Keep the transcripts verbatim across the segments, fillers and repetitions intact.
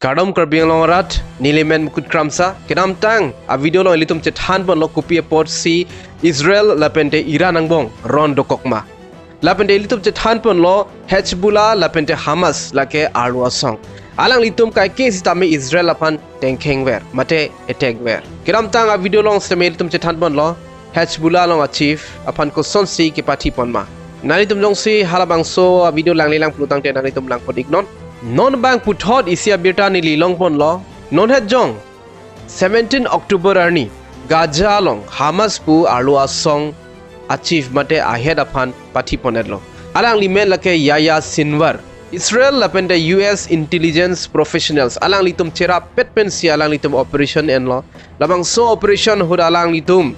Kardom Karbi Anglong arat, neli men Mukut Kramsa, kedamtang a video along ilitum chethan ponlo kopi apotsi Israel lapente Iran angbong ron dokok ma. Lapente ilitum chethan ponlo Hezbollah lapente Hamas lake arlo asong. Alanglitum kaike sitame Israel aphan tengkheng ver, mate attack ver. Kedamtang a video along sitame ilitum chethan ponlo Hezbollah along a chief aphan kosonsi kepathi pon ma. Nanglitum jongsi halabangso a video langle lang pulo tangte nanglitum lang pon iknon. Non bang puthot isi abirta neli long ponlo. Non het jong seventeen October arni Gaza along Hamas pu arlo asong a chief mate a head aphan pathi pon-etlo. Alangli men lake Yahya Sinwar. Israel lapente U S intelligence professionals alanglitum cherap pet pensi alanglitum operation enlo. Labangso operation ahut alanglitum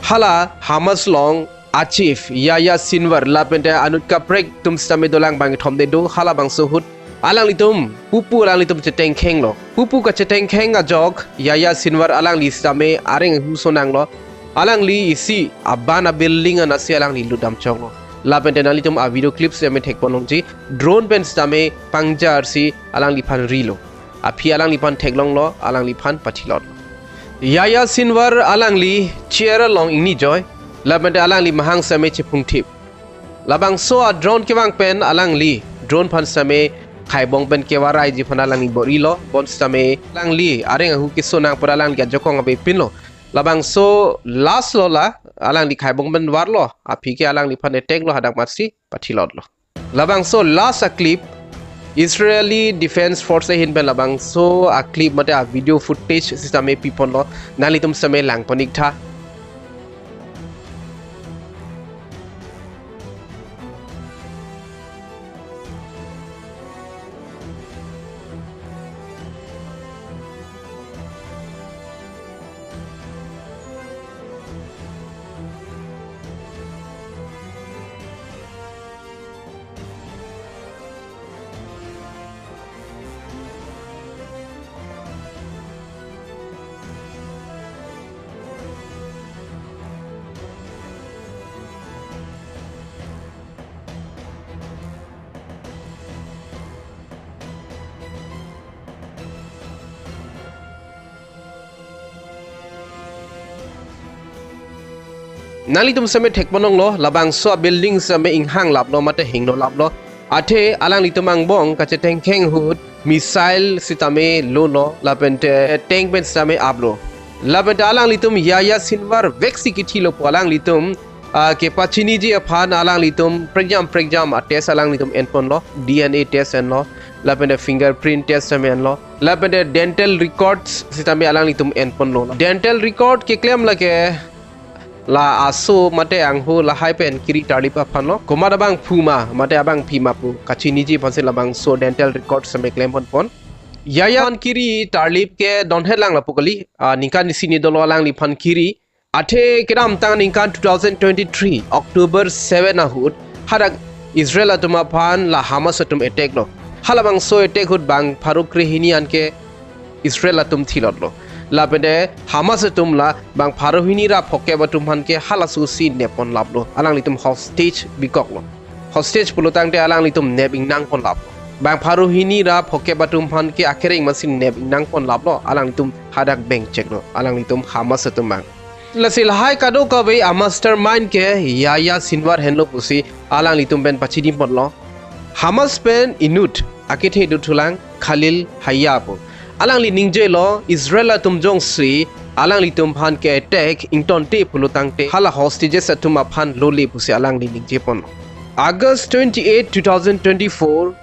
hala Hamas along a chief Yahya Sinwar lapente anut kaprek atum sitame dolang bangkethom de do, halabangso ahut alanglitum pupu alanglitum chetengkhenglo. Pupu kachetengkheng ajok Yahya Sinwar alangli sitame areng ahu sonanglo. Alangli isi aban a building anatsi alangli lutdam choklo. Lapente nanglitum a video clip sitame thek pon longji, drone pen sitame pangjarsi alangliphan rilo. Aphi alangliphan theklonglo, alangliphan pathilotlo. Yahya Sinwar alangli chair along ingni joi, lapente alangli mahang sitame chephungthip. Labangso a drone kevang pen alangli drone aphan sitame khaibong pen kevaraiji aphan alangli bor-ilo, bonsitame alangli areng ahu kesonang pura alangli ajakong ave pinlo. Labangso last lo la, alangli khaibong pen varlo, aphi ke alangliphan attack lo, hadak matsi pathilotlo. Labangso last a clip, Israeli Defense Force ahin pen labangso a clip mate a video footage sitame pi ponlo, nanglitum sitame lang pon iktha. Nanglitum sitame thek pon longlo, labangso a building sitame inghang laplo mate hingno laplo. Athe alanglitum angbong kachetengkheng ahut missile sitame lolo, lapente tank pen sitame aplo. Lapente alanglitum Yahya Sinwar veksi kethilo pu alanglitum, ah, kepachiniji aphan alanglitum prekjam prekjam a test alanglitum en ponlo, D N A test enlo, lapente fingerprint test sitame enlo, lapente dental records sitame alanglitum en ponlo. Dental record keklem lake la aso mate angho lahai pen kiri tarlip aphanlo. Komat abangphu ma mate abangpi ma pu kachiniji aphansi labangso dental record sitame klem pon pon. Yahya aphan kiri tarlip ke donhet lang lapu kali, ah, ningkan isi ni dolo alangliphan kiri. Athe kedamtang ningkan two thousand twenty-three October seven ahut hadak Israel atum aphan la Hamas atum attack lo. Halabangso attack ahut bang pharo krehini anke Israel atum thilotlo. Lapente Hamas atum la bang pharo hini ra phokep atum aphan ke halaso si nep pon laplo. Alanglitum hostage bikoklo. Hostage pulo tangte alanglitum nep ingnang pon laplo. Bang pharo hini ra phokep atum aphan ke akereng masi nep ingnang pon laplo. Alanglitum hadak bengcheklo. Alanglitum Hamas atum bang. Lasi lahai kadokave a mastermind ke Yahya Sinwar henlo pusi alanglitum pen pachini ponlo. Hamas pen inut akethe dothulang Khalil Hayya pu. Alangli ningjelo Israel atum jongsi alanglitum aphan ke attack ingtonte pulo tangte hala hostages atum aphan lole pusi alangli ningje ponlo. August twenty-eight, two thousand twenty-four,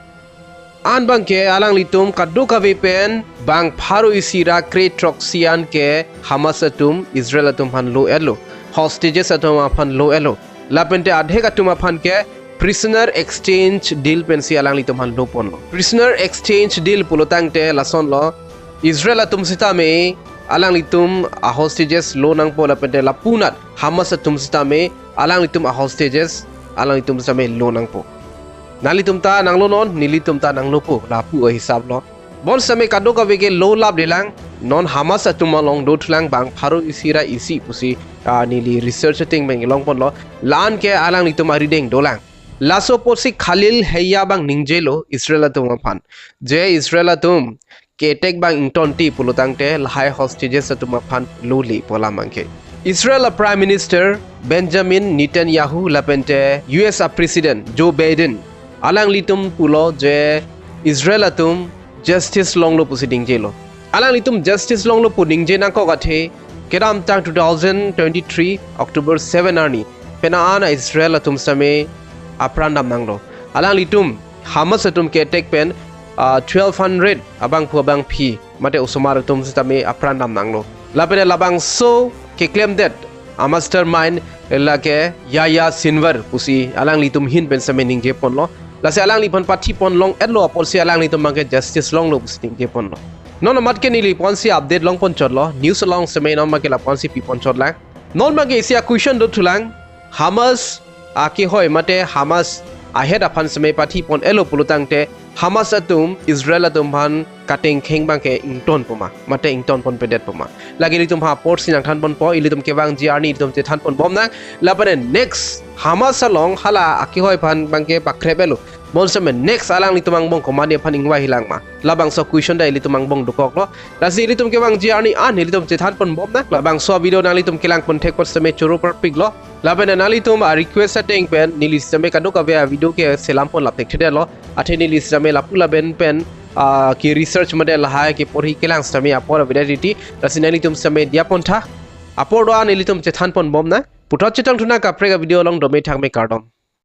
an bangke alanglitum kadokave pen bang pharo isi ra kre throksi an ke Hamas atum Israel atum aphan lo-etlo. Hostages atum aphan lo-etlo. Lapente adhek atum aphan ke prisoner exchange deal pensi alanglitum aphan lo ponlo. Prisoner exchange deal pulo tangte lasonlo, Israel atum sitame alanglitum a hostages lo nangpo, lapente lapunat Hamas atum sitame alanglitum a hostages alanglitum sitame lo nangpo. Nanglitum ta nanglonon, nelitum ta nanglopo, lapu ahisap lo. Bonsitame kadokave ke lo lapdelang, non Hamas atum along dothulang bang pharo isi ra isi pusi, ah, neli research ating pen kelong ponlo, la-an ke alanglitum arideng dolang. Laso apotsi Khalil Hayya bang ningjelo Israel atum aphan, je Israel atum ke-attack abang ingtonte pulotangte lahai hostages atum aphan lule pu alam abangke. Israel a Prime Minister Benjamin Netanyahu lapente U S a President Joe Biden alanglitum pulo je Israel atum justice longlo pusi ningjelo. Alanglitum justice longlo pu ningje nangkok athe kedamtang two thousand twenty-three October seven arni pena an a Israel atum sitame apran dam nanglo. Alanglitum Hamas atum ke-attack pen ah, twelve hundred abangphu abangphi mate osomar atum sitame apran dam nanglo. Lapente labangso keklemdet a mastermind lake Yahya Sinwar pusi alanglitum ahin pen sitame ningje ponlo. Lasi alangliphan pathi pon long-etlo apotsi alanglitum abangke justice longlo pusi ningje ponlo. Non amat ke neli ponsi update long pon chotlo. News along sitame non abangke la ponsi pi pon chotlang. Non abangke isi a question do thulang. Hamas akehoi mate Hamas a-head aphan sitame pathi pon-etlo pulotangte Hamas atum Israel atum aphan katengkheng abangke ington poma mate ington ponpedet poma. Lake ilitum aphan apor si nangthan ponpo, ilitum kevangji arni ilitum chethan pon bom nang. Lapente next Hamas along hala akehoi aphan abangke pakrep-etlo. Bonsitame next alanglitum angbong komatne aphan ingvai hilang ma? Labangso question ta ilitum angbong dokoklo. Lasi ilitum kevangji arni an ilitum chethan pon bom nang. Labangso video nanglitum kelang pon thek apot sitame choro parpiklo. Lapente nanglitum a-request ateng pen neli sitame kadokave a-video ke selam pon lap thekthedetlo. Athe neli sitame lapu lapen pen ah, ke-research mate lahai keporhi kelang sitame apor avedet titi. Lasi nanglitum sitame diya pon tha. Apor do-an ilitum chethan pon bom nang. Puthot chetong thu nang kaprek a-video along, dome thakme, kardom.